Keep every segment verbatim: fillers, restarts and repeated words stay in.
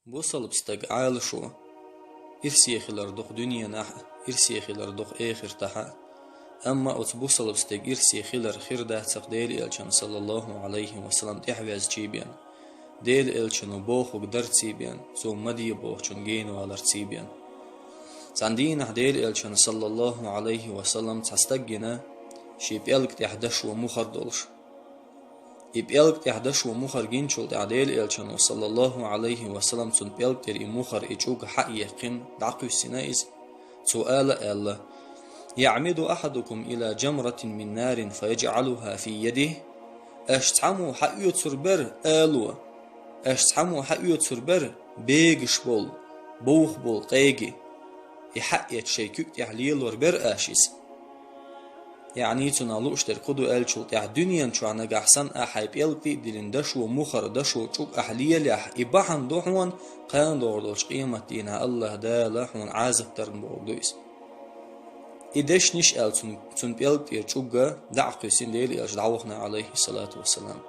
Бусалба стаг Ӏалашо ирсе хилар дукха дуьненахь а, ирсе хилар дукха эхартахь а. Амма оцу бусалба стеган ирсе хилар хир дац-кх Делан Элчанна, саллаллаху Ӏалайхи ва саллам, тӀаьхьаваьзча бен, Делан Элчано бохург дарца бен, цо ма де бохучунна генаваларца бен. Цхьана дийнахь Делан Элчанна, саллаллаху Ӏалайхи ва саллам, цхьа стаг гина, шен пӀелга тӀехь дашо мухӀар долуш. И пӀелга тӀехь дашо мухӀар гиначул тӀаьхьа Делан Элчано, саллаллаху Ӏалайхи ва саллам, цунна пӀелга тӀера и мухӀар, и чӀуг хьа а яьккхина, дӀакхоьссина иза. Цо ала а аьлла: «ЯӀмиду ахьадукум ила жамратин мин нарин фаяжӀалуха фи ядихи». Аша цхьаммо хьаоьцур бара ало, аша цхьаммо хьаоьцур бара бегаш болу, бовха болу къеги. И хьаэцча шайн куьг тӀехь лелор бара аша иза. Яъни цунах лууш дерг хӀун ду аьллачул тӀаьхьа, дуьнен чохь нагахь санна ахь хьайн пӀелг тӀе а диллина дашо мухӀар, дашо чӀуг ахь лелахь, и бахьана ду хьуна, кхана догӀур долчу къематдийнахь АллахӀ Дала хьуна Ӏазап дарна бохург ду иза. И дешнаш аьлла цунна, цунна пӀелга тӀера чӀуг дӀа а кхоьссина Делан Элча дӀавахана, Ӏалайхи салату ва салам.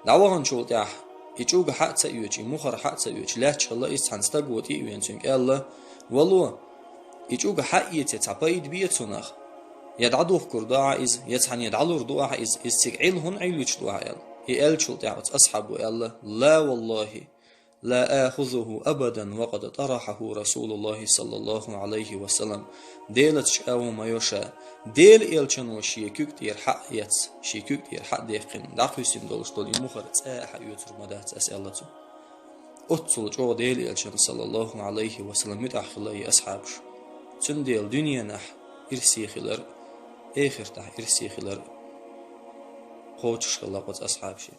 ДӀаваханчул тӀаьхьа и чӀуг хьа а ца оьцуш, и мухӀар хьа а ца оьцуш, лаьтташ хилла иза, цхьана стага тӀе а веана цуьнга аьлла: «Вало, и чӀуг хьа а эций, цхьа пайда бе цунах? Я дӀадухкур ду ахь иза, я цхьанне дӀалур ду ахь иза, иза цига Ӏилла хӀунда Ӏиллуьйтуш ду ахь?» — аьлла. И аьллачул тӀаьхьа оцу асхьабо аьлла: «Ла валлахи, ла ахузуху абадан ва къад тарахьаху Расулуллахи саллаллаху Ӏалайхи ва саллам». Делаца чӀагӀо ма йо ша, Делан Элчано шен куьг тӀера хьа а эцна, шен куьг тӀера хьа а даьккхина, дӀакхоьссина долуш долу и мухӀар цкъа а хьаоьцур ма дац ас, аьлла цо. Оццул чӀогӀа Делан Элчанна, саллаллаху Ӏалайхи ва саллам, муьтӀахь хилла и асхьабаш. Цундела дуьненахь ирсе хилар, эхартахь ирсе хилар кхочуш хилла оцу асхьабашна.